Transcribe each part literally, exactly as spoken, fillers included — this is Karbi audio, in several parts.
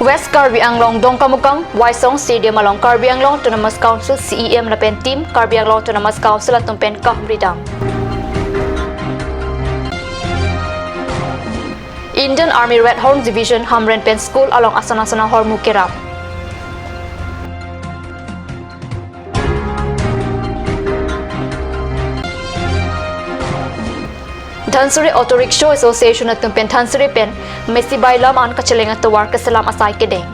West Karbi Anglong Dongkamukam Waisong Stadium along Karbi Anglong Autonomous Council C E M lapen team Karbi Anglong Autonomous Council atum pen kahumri dam. Indian Army Red Horn Division Hamren pen school along ason ason ahormu kerap. Dhansiri Auto Rickshaw Association atum pen Dhansiri pen Mesi Bailam an kacheleng atovar keselam asai kedeng.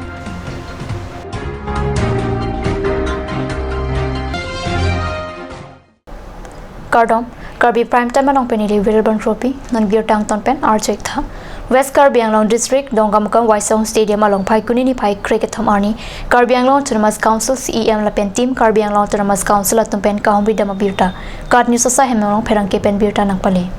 Kardom, Karbi Prime Time along pen neli Viral Bhanropi, non birta angton pen arju-ik tha. West Karbi Anglong District, Dongkamukam Waisong Stadium along Phaikuni niphai krekethom arni, Karbi Anglong Autonomous Council C E M lapen team Karbi Anglong Autonomous Council atum pen kahumri dam abirta. KAT News asai hem along pherangke pen birta nangpale.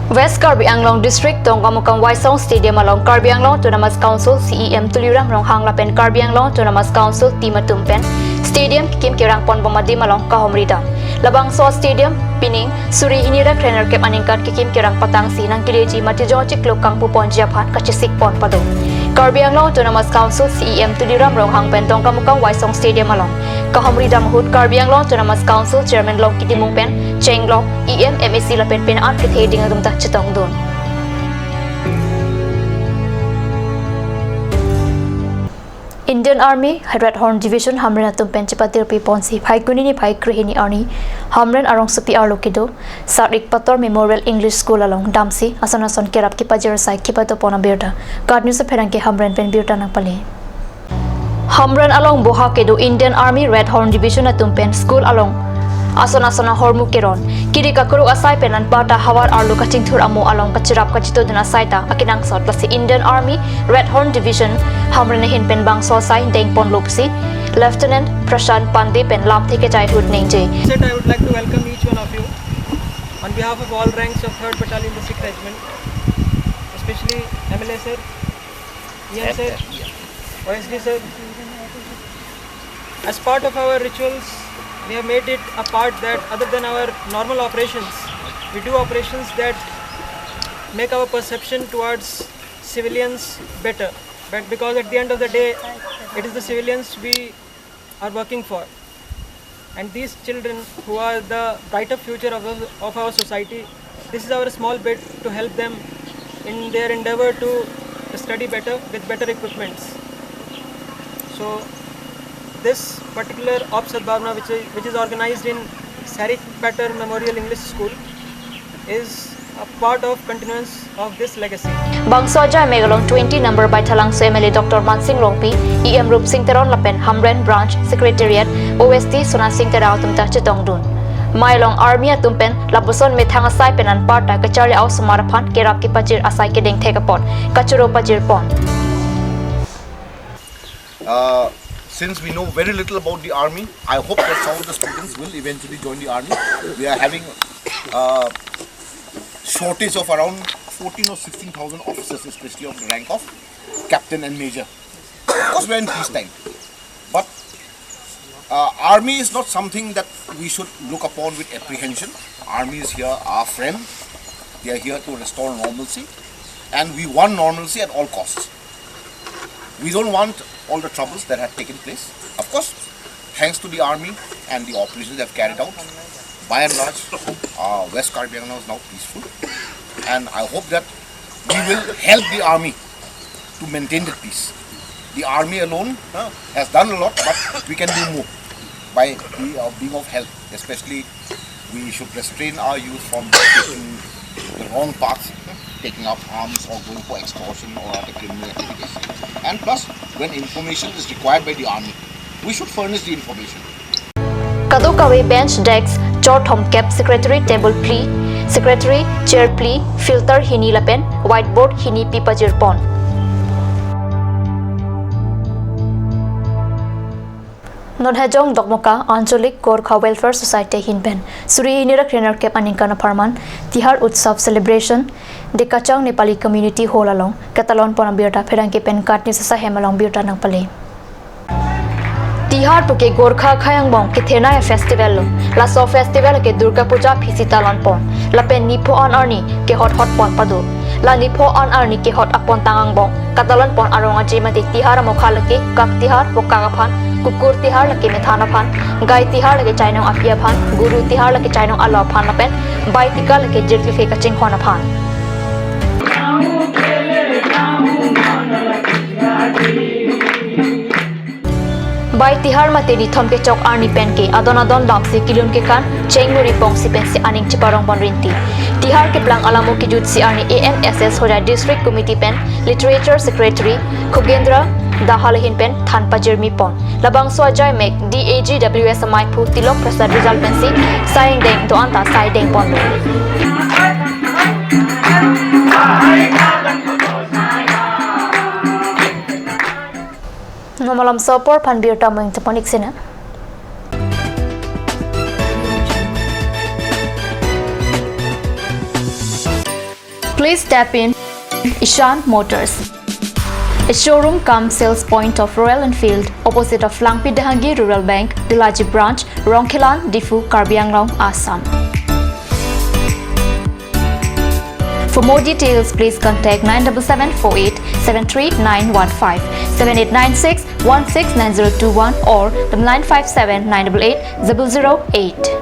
West Karbi Anglong District, Dongkamukam Waisong Stadium along Karbi Anglong Autonomous Council C E M Tuliram Ronghang lapen Karbi Anglong Autonomous Council team atum pen stadium kekim kerang pon bom adim along kahumri dam. Labangso stadium pining suri hini ra krenerkep aningkan kekim kerang patangsi nangkeleji mate jongchiklo kangpu ponji aphan kachesik pon pado. Karbi Anglong Autonomous Council C E M Tuliram Ronghang pen Dongkamukam Waisong Stadium along kahumri dam ahut Karbi Anglong Autonomous Council Chairman Longki Timung pen chenglok E M, M A C lapen penang kethe ding atum ta chetongdun. Indian Army Red Horn Division Hamren atum pen chepatirpi ponsi Phaikuni niphai krehini arni Hamren arongsopi arlo kedo Sar-ik Pator Memorial English School along damsi ason ason kerap kepajir asai kepado pon abirta. KAT News apherangke Hamren pen birta nangpale. Hamren along boha kedo Indian Army Red Horn Division atum pen school along ason ason ahormu keron. Kiri kakruk asai pen anparta havar arlo kachingthur amo along kacherap kachitodun asai ta akenangsot, lasi Indian Army Red Horn Division Hamren ahin pen bangso asai deng ponlo pusi Lieutenant Prashant Pandey pen lamthe kejai ahut ningje. Said, I would like to welcome each one of you on behalf of all ranks of third Battalion District Regiment, especially M L A sir, E M sir, O S D sir. As part of our rituals, we have made it a part that other than our normal operations, we do operations that make our perception towards civilians better. But because at the end of the day, it is the civilians we are working for. And these children who are the brighter future of, the, of our society, this is our small bit to help them in their endeavor to study better with better equipments. So this particular Op Sadbhavna, which is, which is organized in Sar-ik Pator Memorial English School, is a part of continuance of this legacy. Bangso ajai mek along twenty number Baithalangso M L A Doctor Mansing Rongpi, E M Rupsing Teron lapen Hamren Branch Secretariat O S D Sonasing Terang atum ta chetongdun. Mai along Army atum pen lapuson methang asai pen anparta kacharli a-osomar aphan kerap kepajir asai kedeng thek apot kachoro pajir pon. Uh, since we know very little about the army, I hope that some of the students will eventually join the army. We are having uh, shortage of around fourteen or sixteen thousand officers, especially of the rank of captain and major. Of course, we are in peace time, but uh, army is not something that we should look upon with apprehension. Army is here, our friend. They are here to restore normalcy, and we want normalcy at all costs. We don't want all the troubles that have taken place. Of course, thanks to the army and the operations they have carried out, by and large, uh, West Karbi Anglong is now peaceful. And I hope that we will help the army to maintain the peace. The army alone uh, has done a lot, but we can do more by be, uh, being of help, especially we should restrain our youth from taking the wrong paths, taking up arms or going for extortion or other criminal activities. And plus, when information is required by the army, we should furnish the information. Kadokave bench, desk, chor thomkep, secretary table phli, secretary chair phli, filter hini lapen whiteboard hini pipajir pon. Non Hajong Dokmoka Anchalik Gorkha Welfare Society ahin pen suri hini ra krenerkep aningkan apharman Tihar Utsav Celebration Dekachang Nepali Community Hall along ketalon pon abirta pherangke pen KAT News asai hem along birta nangpale. Tihar puke Gorkha akhei angbong kethenei festival lo. Laso festival ke Durga Puja aphi si talon pon. Lapen nipho an arni kehot hot pon pado. La nipho an arni kehot apon tang angbong katalon pon arong aje mate tihar amokha lake kak tihar, bokak aphan, kukur tihar lake methan aphan, gai tihar lake chainong api aphan, guru tihar lake chainong alo aphan lapen bai tika lake jirthu kachinghon aphan. Bai tihar mate nithom kechok arni penke adon adon lamsi kilun kekan chengmuri pongsi pensi aning cheparong pon rinti. Tihar keplang alamo kejutsi arni A N S S Hojai District Committee pen Literature Secretary Khogendra Dahal ahin pen than pajirmi pon. Labangso ajai mek D A G W S amaiphu Tilok Prasad Rizal pensi sai angdeng do-an ta sai deng ponlo. Non malomso apor aphan birta mo ingtepon ik sena. Please step in Ishan Motors, a showroom cum sales point of Royal Enfield, opposite of Langpi Dehangi Rural Bank, Delaji Branch, Rongkhelan, Diphu, Karbi Anglong, Assam. For more details, please contact nine double seven four eight seven three nine one five, seven eight nine six one six nine zero two one or the nine five seven nine double eight zero zero eight.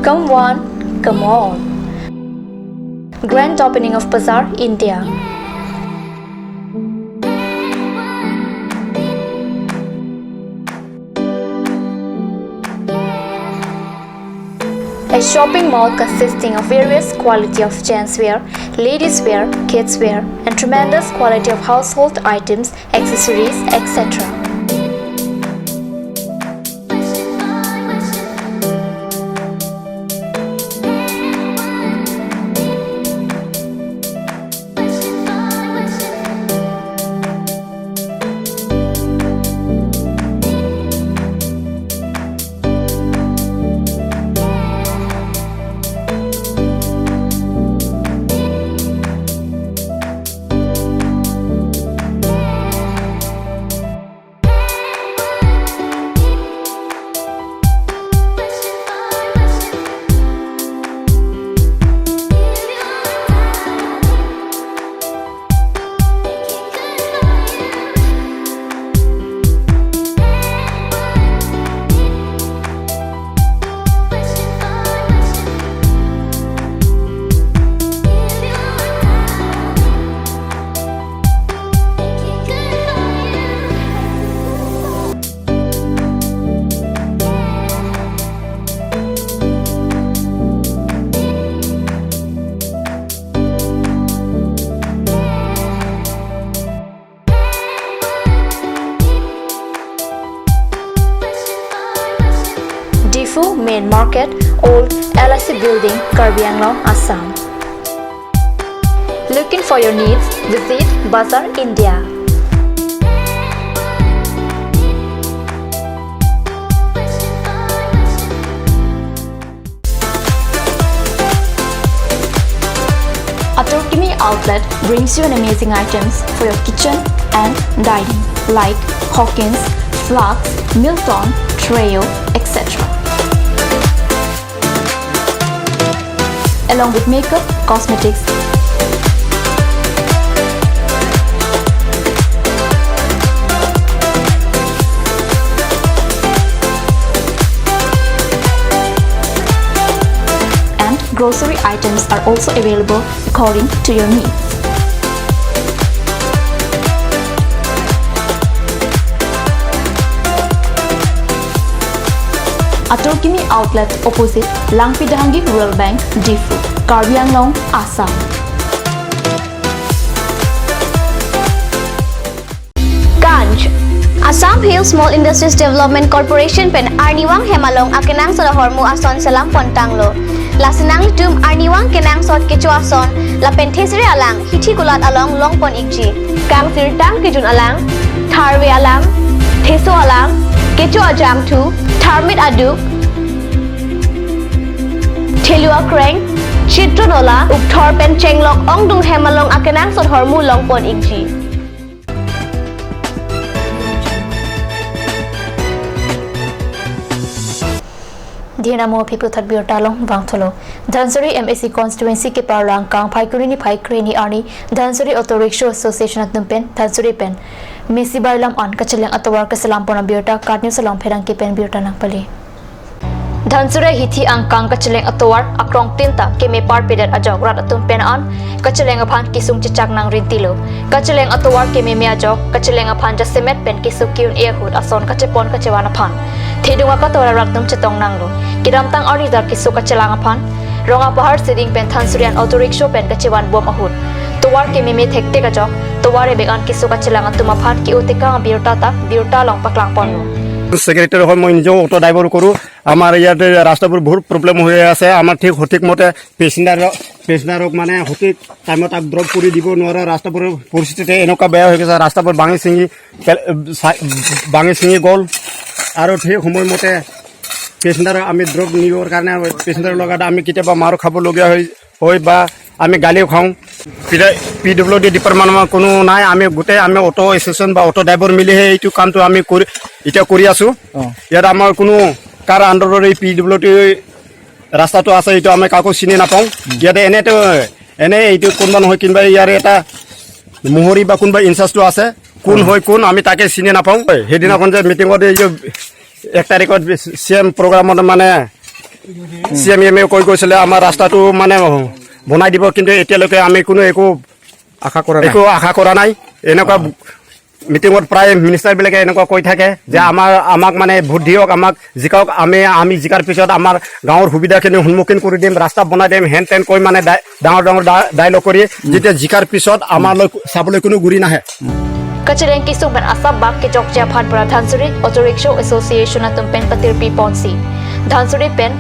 Come one, come all. Grand opening of Bazaar India. A shopping mall consisting of various quality of gents wear, ladies wear, kids wear, and tremendous quality of household items, accessories, et cetera. Diphu Main Market, Old L I C Building, Karbi Anglong, Assam. Looking for your needs? Visit Bazaar India. Ator Kimi Outlet brings you an amazing items for your kitchen and dining, like Hawkins, Flax, Milton, Treo, et cetera. Along with makeup, cosmetics, and grocery items are also available according to your needs. Ator Kimi Outlet, opposite Langpi Dehangi Rural Bank, Diphu, Karbi Anglong, Assam. Ganj, Assam Hill Small Industries Development Corporation pen arnivang hem along akenangsot ahormu ason selam pontanglo. Lasi nanglitum arnivang kenangsot kecho ason lapen thesere alang hithi kulat along longpon ikji. Kangsirtang kejun alang, tharve alang, theso alang, kecho ajangthu, tharmit aduk, thelu akreng, chitron ola, ukthor pen chenglok ongdung hem along akenangsot ahormu longpon ikji. Dina mo pipu thak birta along vangthulo. Dhansiri M A C constituency keparlo angkang Phaikuni niphai kreni arni Dhansiri Auto Rickshaw Association atum pen Dhansiri pen Mesi Bailam an kacheleng atovar keselam pon abirta KAT News along pherangke pen birta nangpale. Dhansiri hithi angkang kacheleng atovar akrong tin ta keme parpedet ajok rat atum pen an kacheleng aphan kesung chechak nangrintilo. Kacheleng atovar kememe ajok kacheleng aphan jasemet pen keso ki-un-e ahut ason kachepon kachevan aphan thedung akatovar rat atum chetong nanglo. Kedamtang arni dak keso kachelang aphan Rong Apahar Siding pen Dhansiri an auto rickshaw pen kachevan bom ahut tovar kememe thekthek ajok tovar ebek an keso kachelang atum aphan ke-o tekang abirta ta birta along paklang ponlo. Secretary হয়, মই নিজেও auto driver কৰোঁ। আমাৰ ইয়াতে ৰাস্তাবোৰ বহুত প্ৰব্লেম হৈ আছে। আমাৰ ঠিক সঠিক মতে পেচেঞ্জাৰ, পেচেঞ্জাৰক মানে সঠিক টাইমত তাক ড্ৰপ কৰি দিব নোৱাৰে। ৰাস্তাবোৰৰ পৰিস্থিতি এনেকুৱা বেয়া হৈ গৈছে, ৰাস্তাবোৰ ভাঙি চিঙি পেল-, চা-, ভাঙি চিঙি গ'ল। আৰু ঠিক সময়মতে পেচেঞ্জাৰক আমি ড্ৰপ নিবৰ কাৰণে পেচেঞ্জাৰৰ লগত আমি কেতিয়াবা মাৰ খাবলগীয়া হয়, হয় বা আমি গালিও খাওঁ। পি ডব্লিউ ডি ডিপাৰ্টমেণ্টৰ কোনো নাই, আমি গোটেই আমি অটো এছ'চিয়েশ্যন বা অটো ড্ৰাইভাৰ মিলিহে এইটো কামটো আমি কৰি, এতিয়া কৰি আছোঁ। অ। ইয়াত আমাৰ কোনো কাৰ আণ্ডাৰত এই পি ডব্লিউ ডি ৰাস্তাটো আছে, এইটো আমি কাকো চিনি নাপাওঁ। ইয়াতে এনেতো, এনে এইটো কোনোবা নহয় কোনোবা ইয়াৰে এটা মহৰী বা কোনোবা ইনচাৰ্জটো আছে, কোন হয় কোন আমি তাকে চিনি নাপাওঁ। সেইদিনাখন যে মিটিঙত এই যে এক তাৰিখত চি এম প্ৰগ্ৰামত মানে C M E M A কৈ গৈছিলে আমাৰ ৰাস্তাটো মানে বনাই দিব, কিন্তু এতিয়ালৈকে আমি কোনো একো আশা কৰা নাই। একো আশা কৰা নাই। এনেকুৱা মিটিঙত প্ৰায় মিনিষ্টাৰবিলাকে এনেকুৱা কৈ থাকে যে আমাৰ, আমাক মানে ভোট দিয়ক, আমাক জিকাওক, আমি, আমি জিকাৰ পিছত আমাৰ গাঁৱৰ সুবিধাখিনি সন্মুখীন কৰি দিম, ৰাস্তা বনাই দিম, হেন তেন কৈ মানে ডাই-, ডাঙৰ ডাঙৰ ডা-, ডায়লগ কৰি যেতিয়া জিকাৰ পিছত আমালৈ চাবলৈ কোনো ঘূৰি নাহে। Kacheleng kesung pen asap bak kechokche aphan pura Dhansiri Auto Rickshaw Association atum pen patirpi ponsi Dhansiri pen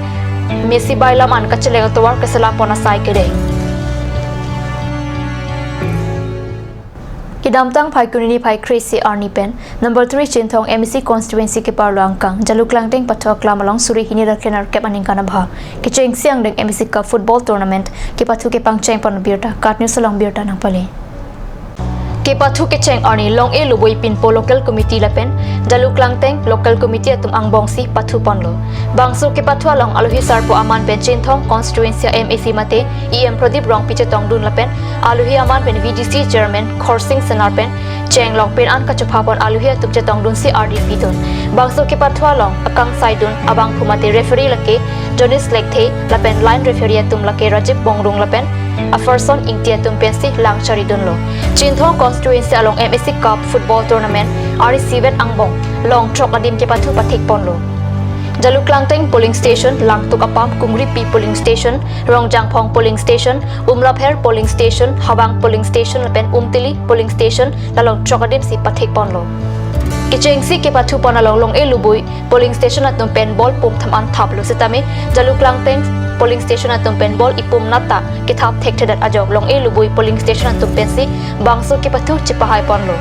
Mesi Bailam an kacheleng atovar keselam pon asai kede. Kedamtang Phaikuni niphai kresi arni pen number three Chinthong M A C constituency keparlo angkang Jalu Klangteng pathu aklam along suri hini ra kre nerkep aningkan abha kechengsi angdeng M A C Cup football tournament kepathu kepangcheng pon abirta KAT News along birta nangpale. Kepathu kecheng arni Long-e Lubui Pinpo Local Committee lapen Jalu Klangteng Local Committee atum angbongsi pathu ponlo. Bangso kepathu along alohi sarpo aman pen Chinthong constituency M A C mate E M Pradip Rongpi chetongdun lapen alohi aman pen V D C chairman Khorsing Senar pen chenglok pen an kachopha pon alohi atum chetongdunsi ardi pidun. Bangso kepathu along akangsaidun abangphu mate referee lake Jonis Lekthe lapen line referee atum lake Rajib Bongrung lapen Aferson Ingti atum pensi lang charidunlo. Chinthong constituency along M A C Cup football tournament arisivet angbong long throk adim kepathu pathik ponlo. Jalu Klangteng polling station, Langtuk Apam, Kungripi polling station, Rongjangphong polling station, Umlapher polling station, Habang polling station lapen Umtili polling station, la long throk adimsi pathik ponlo. Kechengsi kepathu pon along Long-e Lubui polling station atum pen ball pum tham an thaplo sitame Jalu Klangteng polling station atum pen ball ipum nata kethap thekthedet ajok Long-e Lubui polling station atum pensi bangso kepathu chepahai ponlo.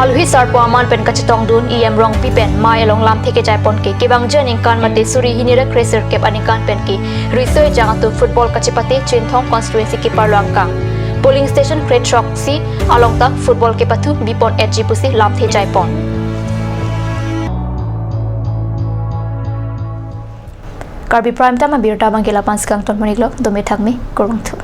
Alohi sarpo aman pen kachetongdun E M Rongpi pen mei along lamthe kejai pon ke kevangji aningkan mate suri hini ra kre nerkep aningkan pen ke riso ejang atum football kachepate Chinthong constituency keparlo angkang polling station kre throksi along ta football kepathu bipon etji pusi lamthe jai pon. Karbi Prime Time abirta abang ke lapu-an si kangton pon-iklo, dome thakme, kurvangthu.